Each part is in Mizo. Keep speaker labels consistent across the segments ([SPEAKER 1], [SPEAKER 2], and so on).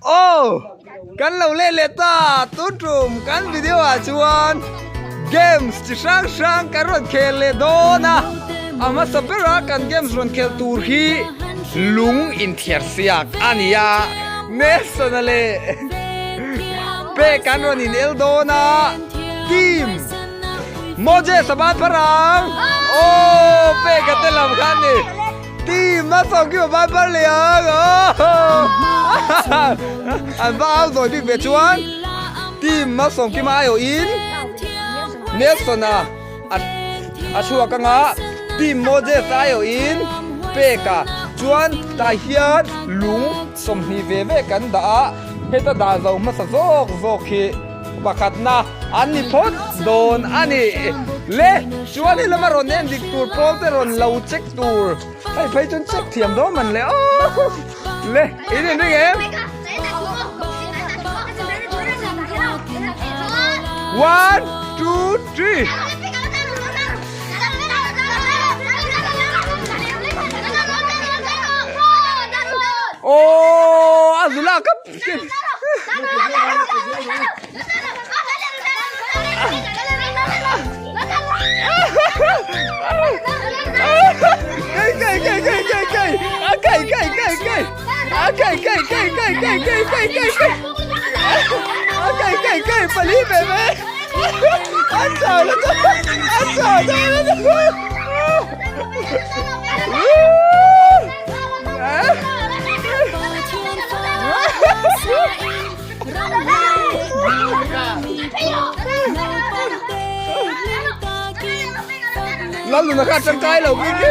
[SPEAKER 1] Aw kan lo leh leh ta tun tum kan video ah chuan games chi hrang hrang kan rawn khel leh dawn a a hmasa bera kan games rawn khel tur hi lung inthiar siak a ni a Nelson a leh pek kan rawn in el dawn a team Moses a ban phar ang aw pek a te lam kha a ni. Team a sawm kim a ban par leh ang aww an va au zawi bik ve chuan team a sawm kim a aiawh in Nelson a a chhuak anga team Moses a aiawh in Peka chuan tah hian lung 20 ve ve kan dah a heta dah zo hmasa zawk zawk hi Pakhatna an ni phawt dawn a ni. Le, chuan he lama rawn en dik tur pawl te rawn lo check tur. Hei phei chuan check thiam dawn man le aw. Le, in in ring em? One, two, three. Oh, azula ka Lalnuna kha tangkai lo bik hi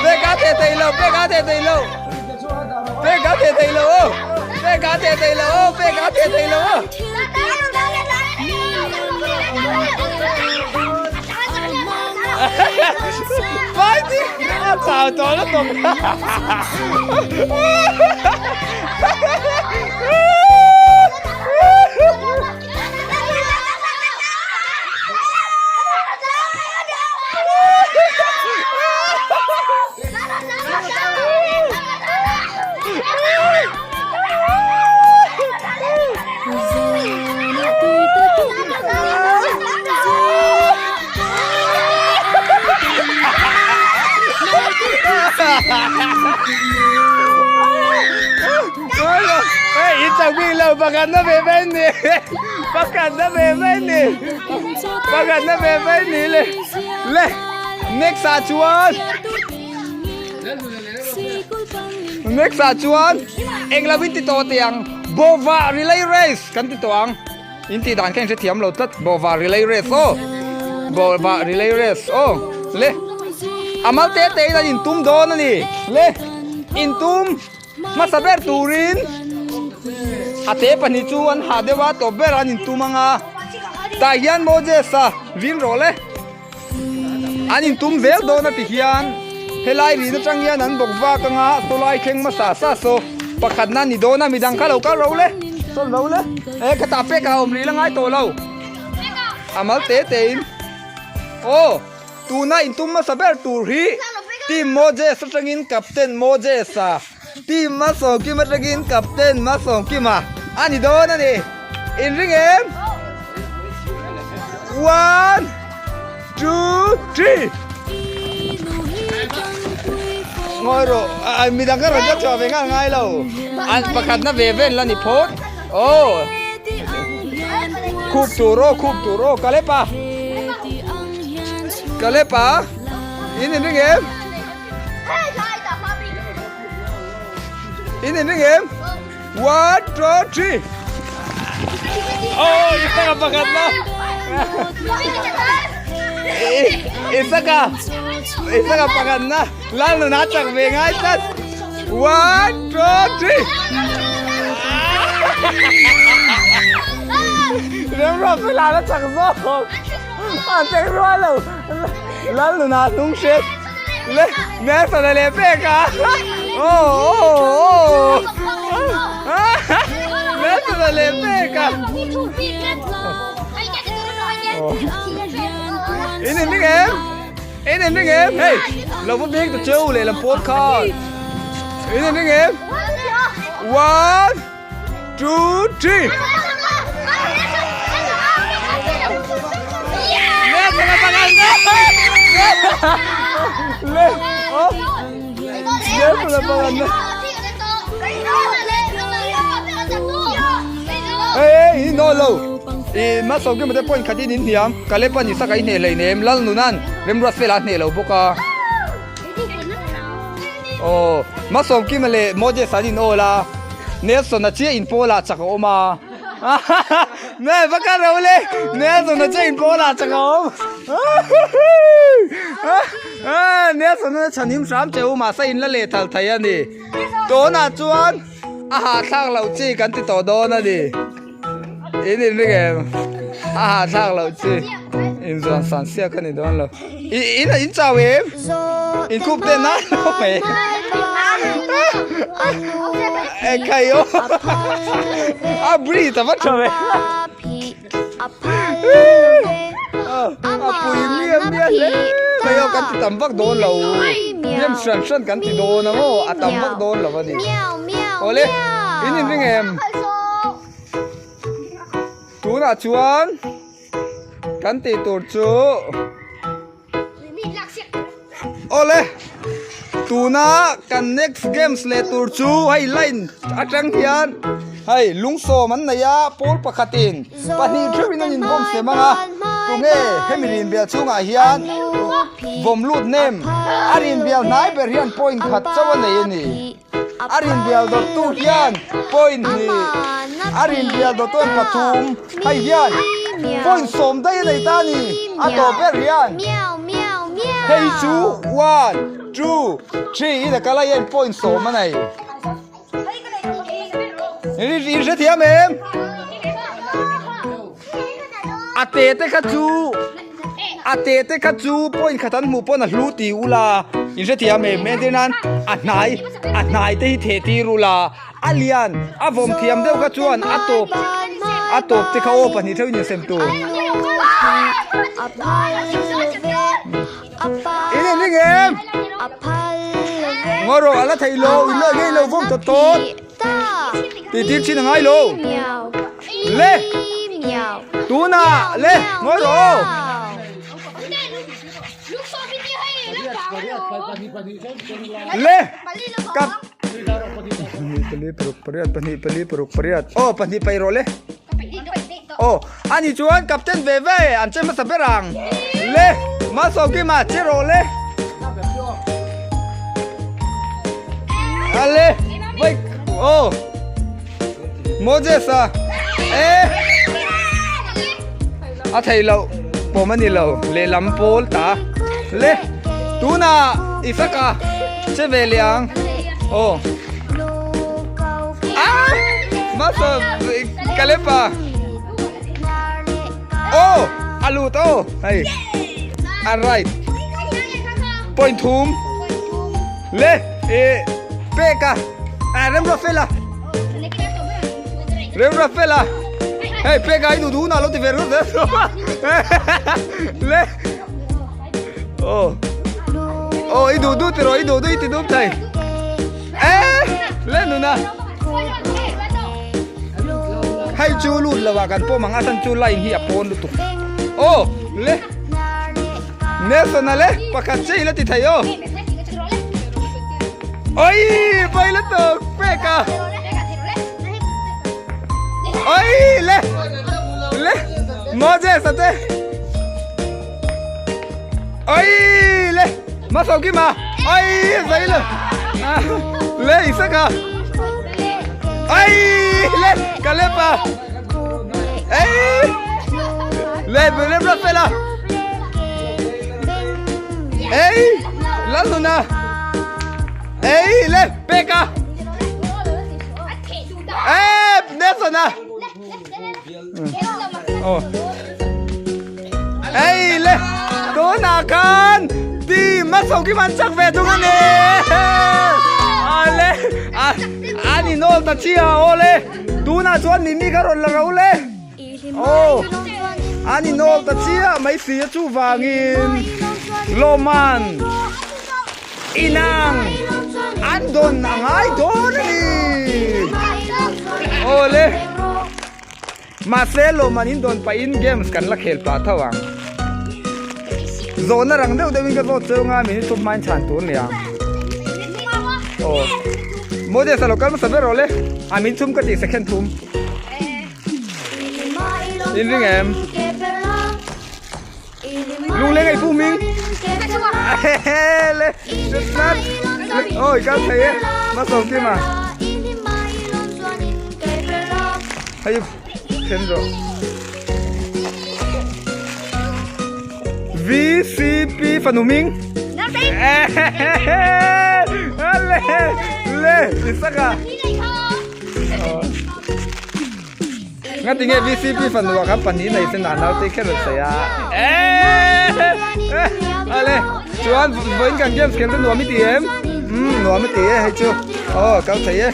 [SPEAKER 1] pek a thei thei lo pek a thei thei lo pek a thei thei lo aw pek a thei thei lo aw pek a thei thei lo aw Fighting! A chau tawh lutuk. Hei in chak bik lo pakhat na ve mai ni pakhat na ve mai ni pakhat na ve mai ni le le next ah chuan Next ah chuan eng lo in ti tawh teh ang Bova relay race kan ti tawh ang in tih dan kha in hrethiam lo tlat Bova relay race aw Bova relay race aw le a mal te te in an in tum dawn a ni le in tum hmasa ber turin a te pahnih chu an hah deuh a tawp ber an in tum ang a tah hian Moses a vin rawh le. An intum zel dawn a ti hian helai rin atang hian an bawk vak anga sawlai thleng hmasa sa saw pakhat na ni dawn a midang kha lo kal ro le sawn ro le e khatah pek a awm rih la ngai tawh lo a mal te te in aw tuna intum hmasa ber tur hi team Moses atangin captain Moses a team Masawmkima atangin captain Masawmkima a ni dawn a ni. In ring em? One, two, three. Ngoi ro, ai mi dang ka rawn chak chhuah ve ngal ngai lo. An pakhat na ve ven la ni phawt. Oh. Khup tur aw, khup tur aw, Kalepa. Kalepa. In in ring em? In in ring em? One, two, three. Oh, isa ka pakhat na. Isa ka. Isa ka pakhat na. Lalo na chak ve ngai tlat. One, two, three. Remruat chu lal a chak zawk. A chak rual lo. Lal nuna hnung hret. Le, Nelson a leh pek a. Oh, oh, oh. Nelson a leh pek a. In in ring em? In in ring em? Hey, lo va beng ta cheu leh lam pawn khan. In in ring em? One, two, three. Le, oh. Hey, no lo. I ma so ki mate point khatin in hniam. Kale pan isa kai hne hleinem lal nunan remruat fela hne lo bawk a. Aw, Masawmkima leh Moses an in awl a, Nelson a chiah in pawl ah chak a awm a. Ne va ka ro le, Nelson a chiah in pawl ah chak a awm. Nelson a chhan him hram che u mahse in la leh thal thei a ni. Tunah chuan a hahthlak loh chi kan ti tawh dawn a ni. In in ring em? A hahthlak loh chi. In zuan san siak a ni dawn lo. I in in chau em? In khup te na lo mai. E khai o. A breathe a va tha ve. A pui miam miam hle mai o kan ti tam vak dawn lo. Miam hran hran kan ti dawn ang aw a tam vak dawn lo a ni. Awle in in ring em? Tunah chuan kan tih tur chu Awle tuna kan next games leh tur chu hei line atang hian hei lungsawm an nei a pawl pakhatin pahnih theuhin an inbawm sem ang a tunge hemi rinbial chhungah hian vawm lut nem a rinbial hnai ber hian point khat chauh a nei a ni. A rinbial dawttu hian point hnih, a rinbial dawttu hian pathum, hei hian point sawm daih a nei ta a ni, a tawp ber hian hei chu one, two, three in a kal a hian point sawm a nei. In hrethiam em? A te te kha chu a te te kha chu point khat an hmuh pawn a hlu ti ula in hrethiam em entir nan a hnai a hnai te hi theh tir ula a lian a vawm thiam deuh kha chuan a tawp a tawp te kha aw pahnih theuhin in sem tur in in ring em ngaw rawh a la thei lo in la ngei lo vawm tawt tawt tih tir chin a ngai lo. Le tunah le ngawi rawh aw. Le kap pahnih pali paruk pariat pahnih pali paruk pariat aw pahnih paih rawh le aw ani chuan captain ve ve an che hmasa ber ang le Malsawmkima che rawh le ale vai aw. Moses a e a thei loh pawm a ni lo lehlam pawl ta le tunah Isaka che ve leh ang aw a masa Kalepa aw a lut aw hei a right point thum le e peka a Remrafela. Rem Rafaela Hei pek ai du du na lo ti ve rut Le Oh Oh i du du ti ro i du du i ti dup thei Eh Le nuna Hei chu lut lo ah kan pawm ang a chan chu line hi a pawn lutuk Oh le Nelson a le pakhat che i la ti thei aw Oi pai la tok pek a Oi le le Moses a te Oi le ma sau kim à Oi giấy le le Isaac à Oi le Caleb à Ê Le le Rafaela Ê Lalnuna Ê le Peka Ê Nelson à Oh Ê le Tunah khan team a chho kim an chak ve thung a ni Ale an inawl ta chiah aw le Tunah chuan Mimi kha rawn la ro le Aw an inawl ta chiah mai si a chuvangin Lawman inang an dawn a ngai dawn a ni. Awle. Mahse lawmman in dawn pahin games kan la khel pah tho ang. Zawhna rang deuh deuhin ka zawt cheu nga min hi thup hmain chhan tur nia. Aw. Moses a lo kal hmasa ber rawh le. A min chhum ka tih second thum. In ring em? Lungleng ei pu ming. Le. Nat. Oi kal thei e. Ma sawm kim a. Hei then rawh. VCP fanu ming. Le. Le. Isaka. Nga tinge VCP fanu ah khan pahnih nei sen ah naute kher an sawi a. Ale chuan vawiin kan games khel te nuam i ti em? Umm nuam i ti e hei chu. Aw kal thei e.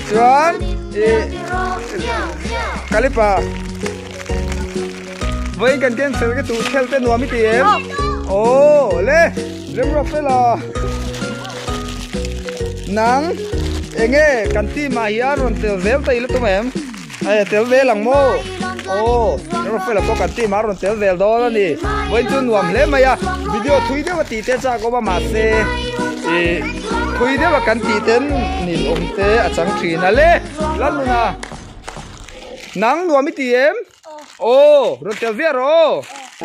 [SPEAKER 1] Chuan ih Kalipa vawiin kan games khel te khel te nuam i ti em? Aw le remruat fela. Nang enge kan team ah hian rawn tel zel ta ila tum em? Hei tel vel ang maw? Aw Ramafela pawh kan team ah rawn tel vel dawn a ni. Vawiin chu nuam hle mai a, video thui deuh a tih te chak awm a mahse ih thui deuh a kan tih ten nin awm te a chang thin a le. Lalnuna nang nuam i ti em? Aw rawn tel viah rawh aw.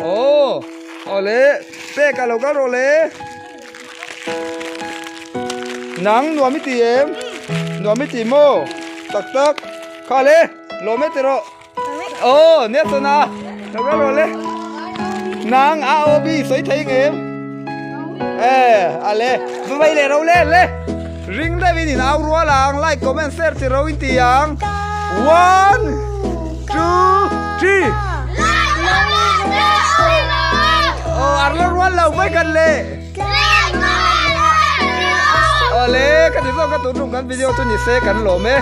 [SPEAKER 1] Aw aw le pek a lo kal rawh le. Nang nuam i ti em? Nuam i ti maw? Tak tak. Kha le, lawm e ti rawh. Aw, Nelson a, lo kal rawh le. Nang a aw bi sawi thei nge em? Eh, a le, va vai leh ro le le. Ring deuh in in au rual ang, like, comment, share ti ro in ti ang. One, two, three. Aw, ar lo rual lo vai kan le. Awle, ka ti zawk ka tun tum kan video chu ni se kan lawm e.